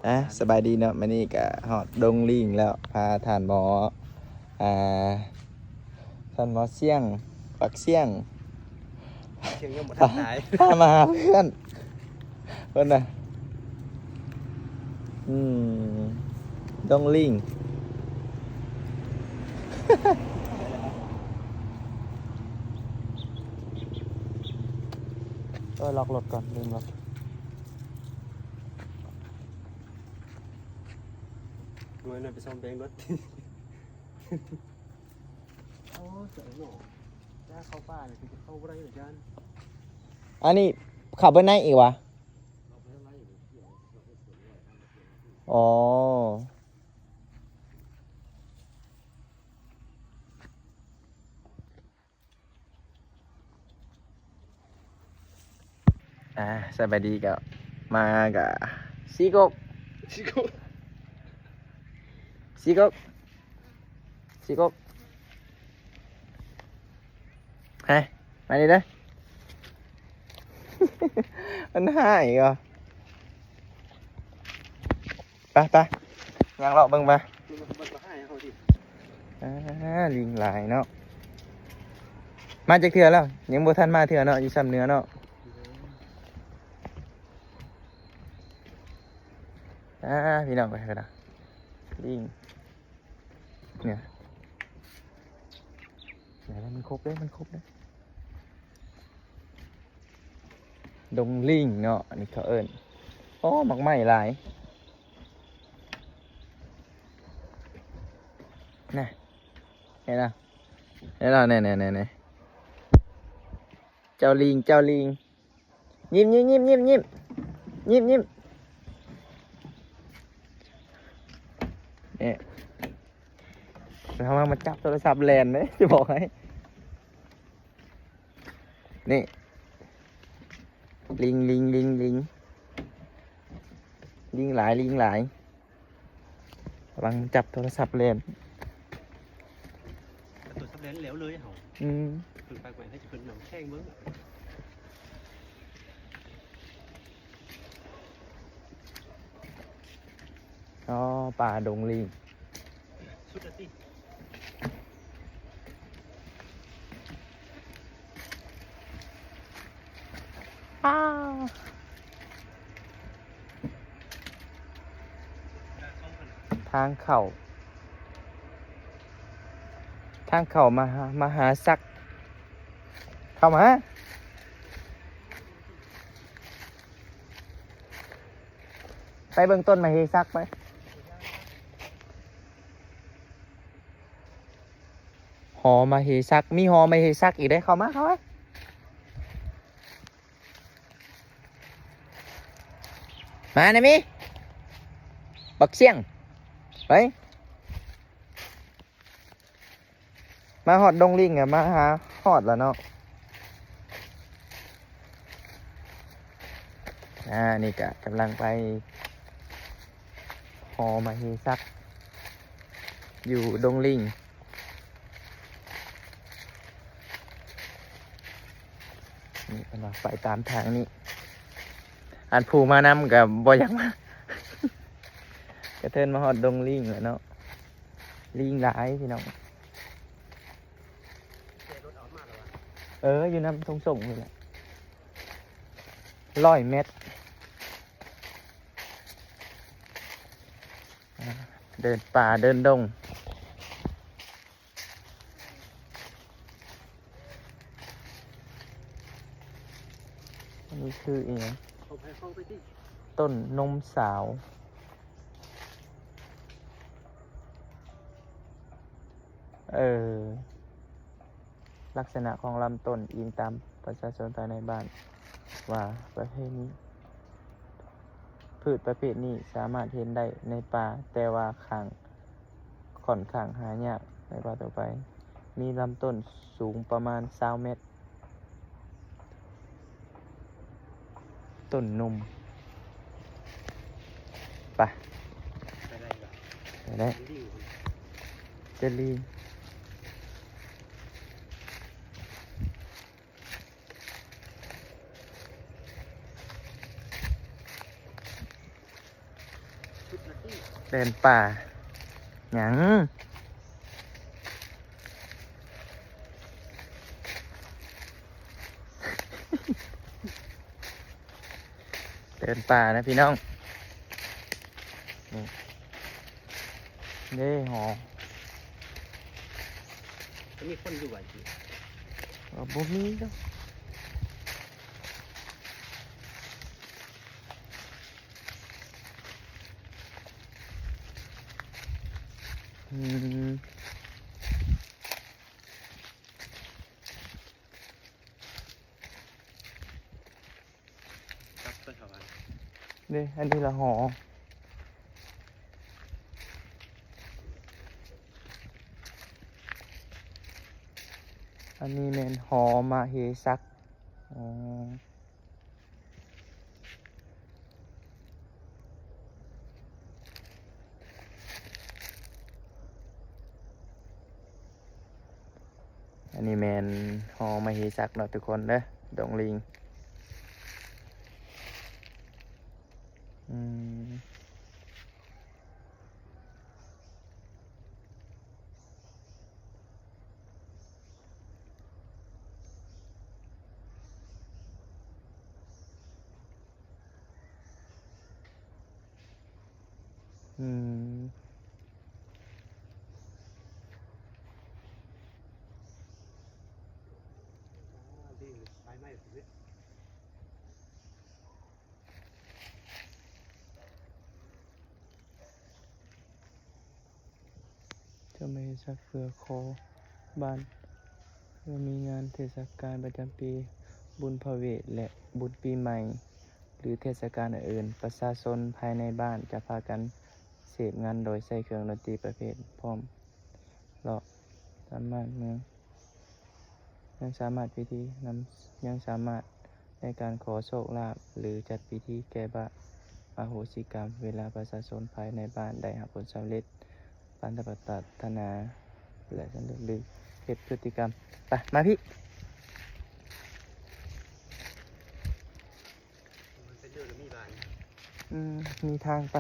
ອ່ະ ສະບາຍດີເນາະ ມື້ນີ້ກະຮອດດົງລິງແລ້ວ ພາທ່ານໝໍ ອ່າ ທ່ານໝໍຊຽງ ປາກຊຽງ ຊຽງຍັງບໍ່ທັນຕາຍ ພາມາຫາເພື່ອນ ເພິ່ນນະ ອືມ ດົງລິງ ໂອ້ຍ ລັອກລົດກ່ອນ ລືມລັອກ. ໜ່ວຍນັ້ນໄປສ້ອມແປງລົດ ໂອ້ຍ ເສຍເນາະ ຖ້າເຂົ້າປ່ານີ້ຄືຈະເຂົ້າບໍ່ໄດ້ເລີຍຢ້ານ ອັນນີ້ເຂົ້າໄປໃນອີກຫວາ? ອໍ ອ່າ ສະບາຍດີ ກໍມາກໍສີ່ກົກ ສີ່ກົກ ສີ່ກົກ ສີ່ກົກ ຮະ ມານີ້ເດີ້ ມັນຮ້າຍກໍ ໄປ ໄປ ຍ່າງເລາະເບິ່ງໄປ ມັນ ມັນກໍຮ້າຍເຮົາຕິ ອ່າ ລິງຫຼາຍເນາະ ມາຈັກເທື່ອແລ້ວ? ຍັງບໍ່ທັນມາເທື່ອເນາະ ຢູ່ຊຳເໜືອເນາະ ອ່າ ພີ່ນ້ອງເອີຍ ເພິ່ນນະ ລິງ ເນຍ ມັນຄົບເດ້ ມັນຄົບເດ້. ດົງລິງເນາະ ອັນນີ້ເຂົາເອີ້ນ ໂອ້ ໝາກໄມ້ຫຼາຍ ນະ ເຫັນລະ ເຫັນລະ ແນ່ໆໆໆ ເຈົ້າລິງ ເຈົ້າລິງ ຍິ້ມໆໆໆ ຍິ້ມໆ ນີ້ ລະວັງມາຈັບໂທລະສັບແລ່ນເດ້ ຈະບອກໃຫ້. ນີ້ ລິງ ລິງ ລິງ ລິງ ລິງຫຼາຍ ລິງຫຼາຍ ລະວັງຈັບໂທລະສັບແລ່ນ ໂທລະສັບແລ່ນແລ້ວເລີຍເຮົາ ອືມ ເພິ່ນປາກແຫວນໃຫ້ເພິ່ນນຳແຂ່ງເບິ່ງ ອໍ ປ່າດົງລິງ ສຸດລະຕິ ອ້າ ທາງເຂົ້າ ທາງເຂົ້າມະຫາ ມະຫາສັກ ເຂົ້າມາ. ໄປເບິ່ງຕົ້ນມະເຫສັກໄປ ຫໍມະເຫສັກ ມີຫໍມະເຫສັກອີກເດ້ ເຂົ້າມາ ເຂົ້າມາ ມານະມີ ບັກຊຽງ ໄປ. ມາຮອດດົງລິງ ກໍມາຫາຮອດລະເນາະ ອ່າ ນີ້ກະກຳລັງໄປຫໍມະເຫສັກ ຢູ່ດົງລິງ ນີ້ເພິ່ນວ່າໄປຕາມທາງນີ້ ອັນຜູ້ມານຳກໍບໍ່ຢາກມາ ກະເທີນມາຮອດດົງລິງແລ້ວເນາະ. ລິງຫຼາຍພີ່ນ້ອງ ເອີ ຢູ່ນຳທົ່ງໆນີ້ແຫຼະ ຮ້ອຍແມັດ ອ່າ ເດີນປ່າເດີນດົງ. ອັນນີ້ຄືອີຫຍັງ? ຕົ້ນນົມສາວ ເອີ ລັກສະນະຂອງລຳຕົ້ນ ອີງຕາມປະຊາຊົນພາຍໃນບ້ານວ່າ ປະເພດນີ້ ພືດປະເພດນີ້ສາມາດເຫັນໄດ້ໃນປ່າ ແຕ່ວ່າຂ້າງ ຂ້ອນຂ້າງຫາຍາກໃນປ່າທົ່ວໄປ. ມີລຳຕົ້ນສູງປະມານຊາວແມັດ. ຕົ້ນນົມ. ໄປ ໄປໄດ້ ໄປໄດ້ ເຈລລີ. ໂ ເດີນປ່າ ຫຍັງ? ເດີນປ່ານະພີ່ນ້ອງ ນີ້ເດ້ຫໍ ກໍມີຄົນຢູ່ໄຫວຕິ ເອີ ບໍ່ມີດອກ ອືມ. ເດ້ ອັນນີ້ລະຫໍ ອັນນີ້ແມ່ນຫໍມະເຫສັກ ອໍ. ອັນນີ້ແມ່ນຫໍມະເຫສັກເນາະທຸກຄົນເດີ ດົງລິງ ອືມ. ອືມ ເຈົ້າແມ່ສັກເພື່ອຂໍບ້ານ ເມື່ອມີງານເທດສະການປະຈຳປີ ບຸນພະເວດ ແລະ ບຸນປີໃໝ່ ຫຼື ເທດສະການອື່ນໆ ປະຊາຊົນພາຍໃນບ້ານຈະພາກັນເສບງານໂດຍໃຊ້ເຄື່ອງດົນຕີປະເພດພ້ອມເລາະຕາມບ້ານເມືອງ. ຍັງສາມາດພິທີນຳ ຍັງສາມາດໃນການຂໍໂຊກລາບ ຫຼື ຈັດພິທີແກ້ບາບ ອະໂຫສິກຳ ເວລາປະຊາຊົນພາຍໃນບ້ານໄດ້ຮັບຜົນສຳເລັດຕາມປາດຖະໜາ ແລະ ສຳເລັດ ຫຼື ເຮັດພຶດຕິກຳ. ໄປ ມາພີ້. ອືມ ມີທາງໄປ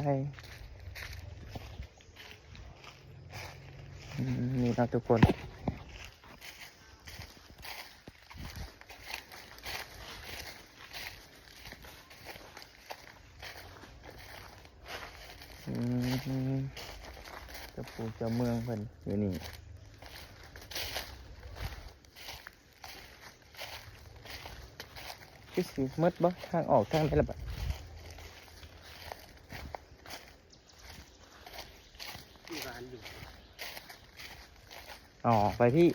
ອືມ ນີ້ເນາະທຸກຄົນ ອືມ ເຈົ້າຜູ້ເຈົ້າເມືອງເພິ່ນຢູ່ນີ້. ຄືຊິໝົດບໍ່? ທາງອອກທາງໃດລະບາດ? ມີວານຢູ່ ອໍ ໄປພີ້.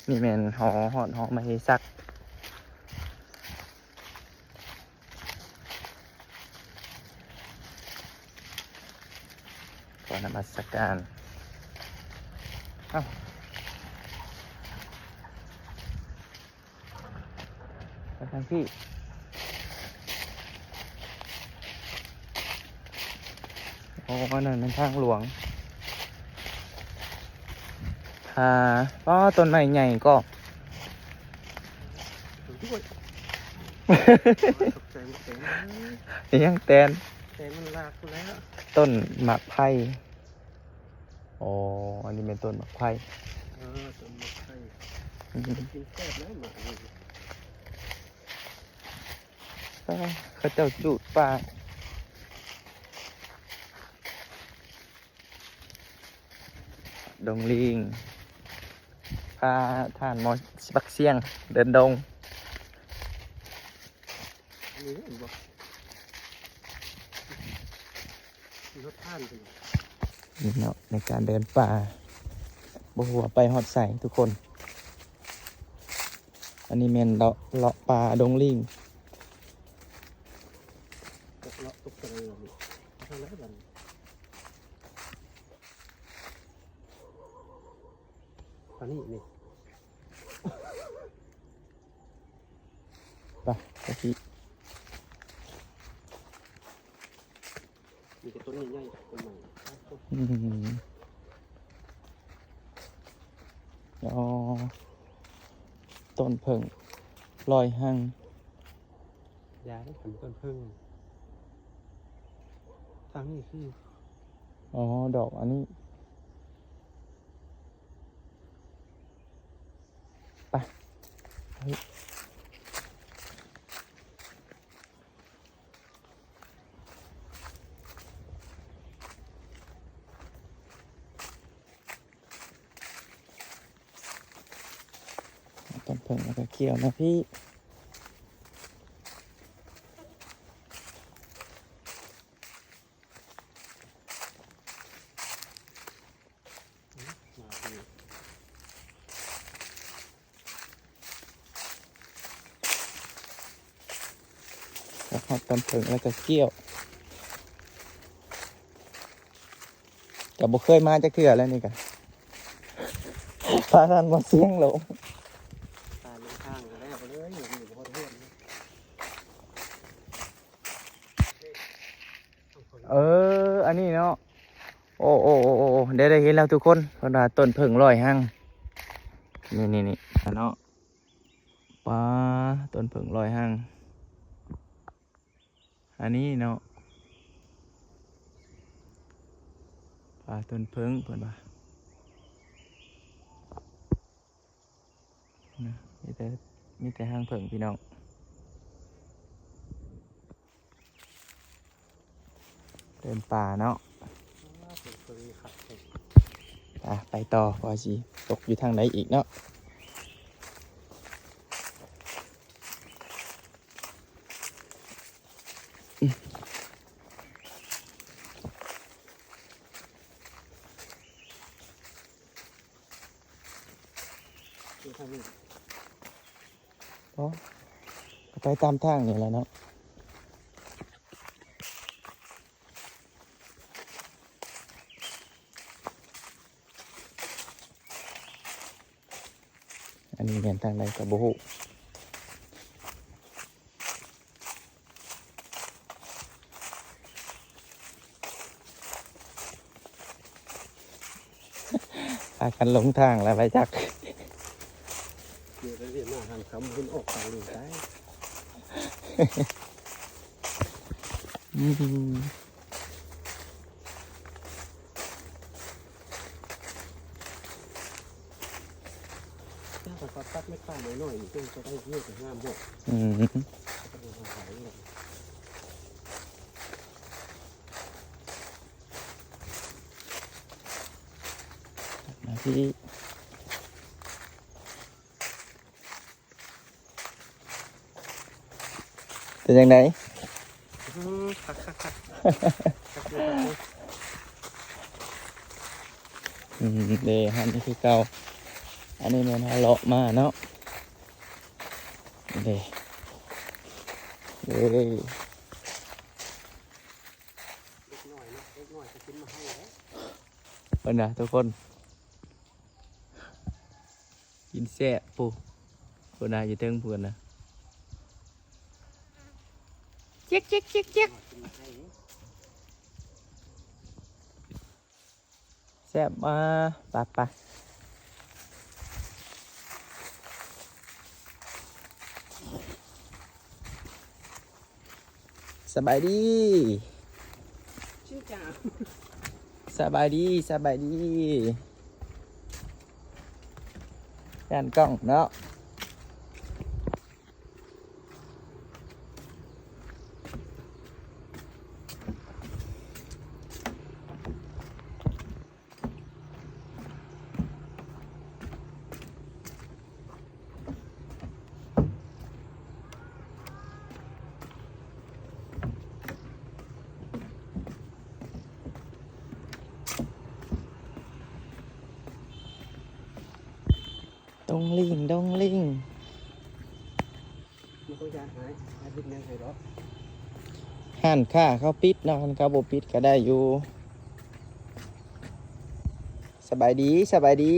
ນີ້ແມ່ນຫໍ ຮອດຫໍມະເຫສັກ. ຂໍນະມັດສະການ. ເອົ້າ ໄປທາງພີ້. ອໍ ອັນນັ້ນແມ່ນທາງຫຼວງ. ຫາ ປ້າ ຕົ້ນໄມ້ໃຫຍ່ກໍ ໂອ້ຍ ຕົກໃຈໝົດແຕນ ອີຫຍັງແຕນ? ແຕນມັນລາກພຸ້ນແລ້ວ. ຕົ້ນໝາກໄຜ່. ອໍ ອັນນີ້ແມ່ນຕົ້ນໝາກໄຜ່. ເອີ ຕົ້ນໝາກໄຜ່. ອືມ ກິນແຊບແລ້ວໝາກນີ້. ເອີ ເຂົາເຈົ້າຈູດປ່າ ດົງລີງ ພາທ່ານໝໍ ບັກຊຽງ ເດີນດົງ. ນີ້ເຫັນບໍ່? ມີຮອດທ່ານເພິ່ນ. ນີ້ເນາະ ໃນການເດີນປ່າ ບໍ່ຮູ້ວ່າໄປຮອດໃສທຸກຄົນ. ອັນນີ້ແມ່ນເລາະ ເລາະປ່າດົງລີງ. ເລາະຕົກທະເລ ທາງໃດບັດນີ້? ອັນນີ້ນີ້ ໄປ ໄປທີ່ ມີແຕ່ຕົ້ນໃຫຍ່ໆ ຕົ້ນໃຫຍ່. ອືມ ອໍ ຕົ້ນເຜິ້ງ. ຮ້ອຍຮັງ. ຢ່າເດ້ ຄັນຕົ້ນເຜິ້ງ ທາງນີ້ຄື ອໍ ດອກອັນນີ້ ໄປ ຕົ້ນເຜິ້ງແລ້ວກໍກ່ຽວນະພີ່. ມາພີ່ ຮອດຕົ້ນເຜິ້ງແລ້ວກໍກ່ຽວ. ກໍບໍ່ເຄີຍມາຈັກເທື່ອແລ້ວນີ້ກະ ພາທ່ານມາສ່ຽງໂລງ ຕາຍໃນທາງກໍແລ້ວເລີຍ ຢູ່ບໍ່ຮອດເຮືອນ. ເອີ ອັນນີ້ເນາະ ໂອ້ ໂອ້ ໂອ້ ໂອ້ ໄດ້ ໄດ້ເຫັນແລ້ວທຸກຄົນ ເພິ່ນວ່າຕົ້ນເຜິ້ງຮ້ອຍຮັງ ນີ້ ນີ້ ນີ້ເນາະ ປາ ຕົ້ນເຜິ້ງຮ້ອຍຮັງ. ອັນນີ້ເນາະ ປ່າຕົ້ນເຜິ້ງເພິ່ນວ່າ ນະ ມີແຕ່ ມີແຕ່ຮັງເຜິ້ງພີ່ນ້ອງ ເດີນປ່າເນາະ. ອ່ະ ໄປຕໍ່ ວ່າຊິຕົກຢູ່ທາງໃດອີກເນາະ. ຢູ່ທາງນີ້ ບໍ່ ກໍໄປຕາມທາງນີ້ແຫຼະເນາະ. ອັນນີ້ແມ່ນທາງໃດກໍບໍ່ຮູ້ ພາກັນຫຼົງທາງແລ້ວໄປຈັກ ເດີນໄປເດີນມາທາງຄຳເພິ່ນອອກທາງນີ້ໄດ້. ອືມ ຖ້າເຂົາຕັດເມັດປ່ານ້ອຍໆນີ້ ຈະໄດ້ເຮັດງາມເນາະ. ອືມ ມາທີ່ ເປັນຈັ່ງໃດ? ອືມ ຄັກໆໆ ຄັກຢູ່ ຄັກຢູ່. ອືມ ເດ້ ຫັ້ນຄືເກົ່າ. ອັນນີ້ແມ່ນເຮົາເລາະມາເນາະ ເດ້ ເອີ ເດັກນ້ອຍເນາະ ເດັກນ້ອຍກໍກິນມາໃຫ້ເດ້ ເບິ່ງນະທຸກຄົນ. ກິນແຊບ ປູ້ ພຸ້ນນະ ຢູ່ເທິງພຸ້ນນະ ຈິກໆໆໆ ແຊບ ມາ ໄປໆ. ສະບາຍດີ ຊິນຈາວ ສະບາຍດີ ສະບາຍດີ ຢ້ານກ້ອງເນາະ. ດົງລິງ ດົງລິງ ບໍ່ຕ້ອງຢ້ານອ້າຍ ອ້າຍເຮັດຫຍັງໃຫ້ດອກ. ຮ້ານຄ້າເຂົາປິດເນາະ ຄັນເຂົາບໍ່ປິດກໍໄດ້ຢູ່. ສະບາຍດີ ສະບາຍດີ.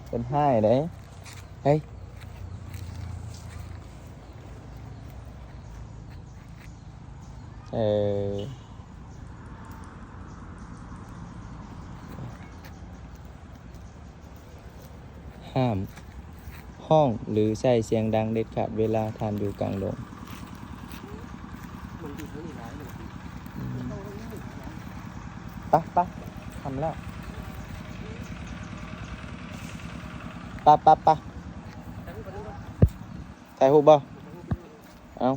ເພິ່ນຮ້າຍເດ້. ເຮີ້ຍ ເອີ ຫ້າມຮ້ອງ ຫຼື ໃຊ້ສຽງດັງເດັດຂາດເວລາທ່ານຢູ່ກາງດົງ. ປະ ປະ ຄ່ຳແລ້ວ. ປະ ປະ ປະ. ຖ່າຍຮູບບໍ່? ເອົາ.